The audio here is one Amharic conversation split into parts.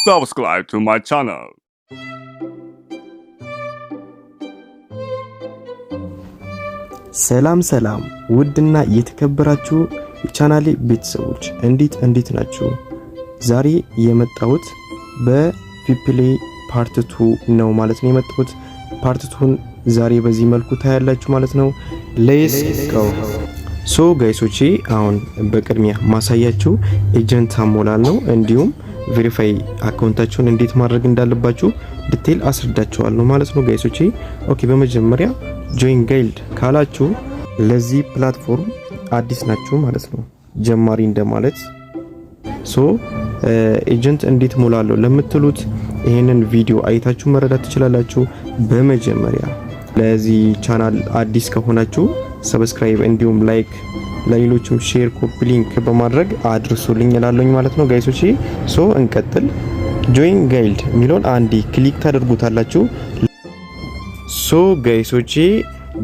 Subscribe to my channel. ሰላም ሰላም ውድና የተከበራችሁ የቻናሌ ቤተሰቦች፣ እንዴት እንዴት ናችሁ? ዛሬ የመጣሁት በ WePlay part 2 ነው ማለት ነው የመጣሁት። Part 2ን ዛሬ በዚህ መልኩ ታያላችሁ ማለት ነው። Let's go. So guys ኦቼ፣ አሁን በቅድሚያ ማሳያችሁ agent አሞላል ነው። እንዲሁም verify account ኣችሁን እንዴት ማድረግ እንዳለባችሁ detail አስረዳችኋለሁ ማለት ነው guys ኦቼ። Okay፣ በመጀመሪያ join guild ካላችሁ ለዚህ platform አዲስ ናችሁ ማለት ነው፣ ጀማሪ እንደማለት። So agent እንዴት ሞላለሁ ለምትሉት ይሄንን ቪዲዮ አይታችሁ መረዳት ትችላላችሁ። በመጀመሪያ ለዚህ ቻናል አዲስ ከሆናችሁ subscribe እንዲሁም like፣ ለሌሎችም share፣ copy link በማድረግ አድርሱልኝ እላለሁኝ ማለት ነው guys ኦቼ። So እንቀጥል። Join guild የሚለውን አንዴ click ታደርጉታላችሁ። So guys ኦቼ፣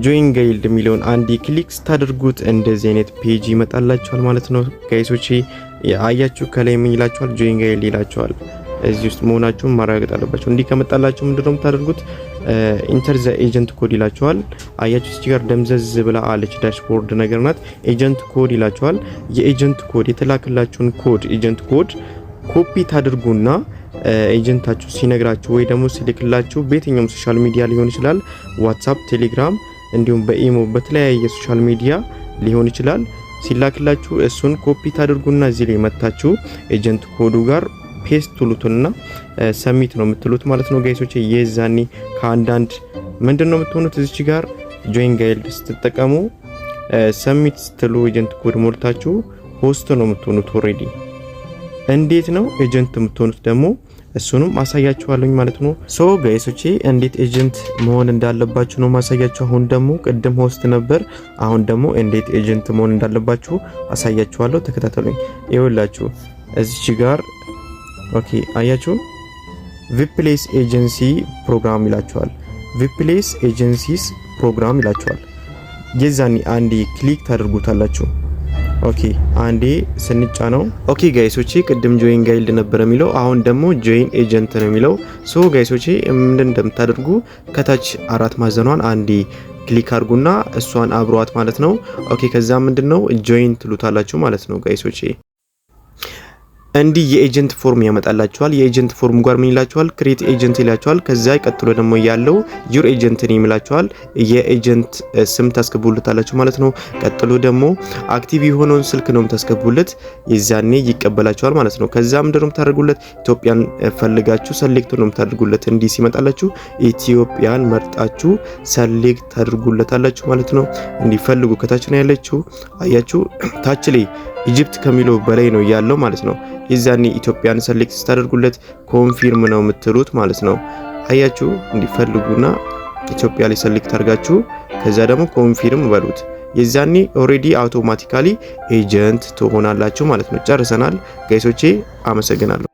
join guild የሚለውን አንዴ click ስታደርጉት እንደዚህ አይነት page ይመጣላችኋል ማለት ነው guys ኦቼ። አያችሁ፣ ከላይ ምን ይላችኋል? Join guild ይላችኋል። እዚህ ውስጥ መሆናችሁን ማረጋገጥ አለባችሁ። እንዲህ ከመጣላችሁ ምንድነው የምታደርጉት? Enter the agent code ይላችኋል። አያችሁ፣ እዚህ ጋር ደምዘዝ ብላ አለች፣ dashboard ነገር ናት። Agent code ይላችኋል። የ agent code የተላከላችሁን code፣ agent code copy ታደርጉና agent ኣችሁ ሲነግራችሁ ወይ ደግሞ ሲልክላችሁ በየትኛውም social media ሊሆን ይችላል፣ WhatsApp፣ ቴሌግራም እንዲሁም በ imo፣ በተለያየ social media ሊሆን ይችላል። ሲላክላችሁ እሱን ኮፒ ታደርጉና እዚህ ላይ መታችሁ agent code ኡ ጋር paste ትሉትና submit ነው የምትሉት ማለት ነው guys ኦች። የዛኔ ከአንዳንድ ምንድን ነው የምትሆኑት? እዚች ጋር join guild ስትጠቀሙ submit ስትሉ agent code ሞልታችሁ host ነው የምትሆኑት already። እንዴት ነው agent የምትሆኑት ደግሞ እሱንም አሳያችኋለሁኝ ማለት ነው። So guys ኦቼ፣ እንዴት agent መሆን እንዳለባችሁ ነው ማሳያችሁ። አሁን ደግሞ፣ ቅድም host ነበር፣ አሁን ደግሞ እንዴት agent መሆን እንዳለባችሁ አሳያችኋለሁ። ተከታተሉኝ። ይኸውላችሁ እዚች ጋር፣ okay፣ አያችሁ፣ WePlay's agency program ይላችኋል። WePlay's agencies program ይላችኋል። የዛኔ አንዴ click ታደርጉታላችሁ። Okay፣ አንዴ ስንጫነው፣ okay guys ኦቼ፣ ቅድም join guild ነበር የሚለው፣ አሁን ደግሞ join agent ነው የሚለው። So guys ኦቼ፣ ምንድን እንደምታደርጉ ከታች አራት ማዕዘኗን አንዴ click አድርጉና እሷን አብሯት ማለት ነው። Okay፣ ከዛ ምንድነው join ትሉታላችሁ ማለት ነው guys ኦቼ። እንዲህ የ agent form ያመጣላችኋል። የ agent form ጋር ምን ይላችኋል? Create agent ይላችኋል። ከዛ ቀጥሎ ደግሞ ያለው your agent name ይላችኋል። የ agent ስም ታስገቡለታላችሁ ማለት ነው። ቀጥሎ ደግሞ active የሆነውን ስልክ ነው የምታስገቡለት። የዛኔ ይቀበላችኋል ማለት ነው። ከዛ ምንድነው የምታደርጉለት? ኢትዮጵያን ፈልጋችሁ select ነው የምታደርጉለት። እንዲህ ሲመጣላችሁ ኢትዮጵያን መርጣችሁ select ታደርጉለታላችሁ ማለት ነው። እንዲፈልጉ ከታች ነው ያለችው። አያችሁ፣ ታች ላይ Egypt ከሚለው በላይ ነው ያለው ማለት ነው። የዛኔ ኢትዮጵያን select ስታደርጉለት confirm ነው የምትሉት ማለት ነው። አያችሁ፣ እንዲፈልጉና ኢትዮጵያ ላይ select አድርጋችሁ ከዛ ደግሞ confirm በሉት። የዛኔ already automatically agent ትሆናላችሁ ማለት ነው። ጨርሰናል guys ኦቼ፣ አመሰግናለሁ።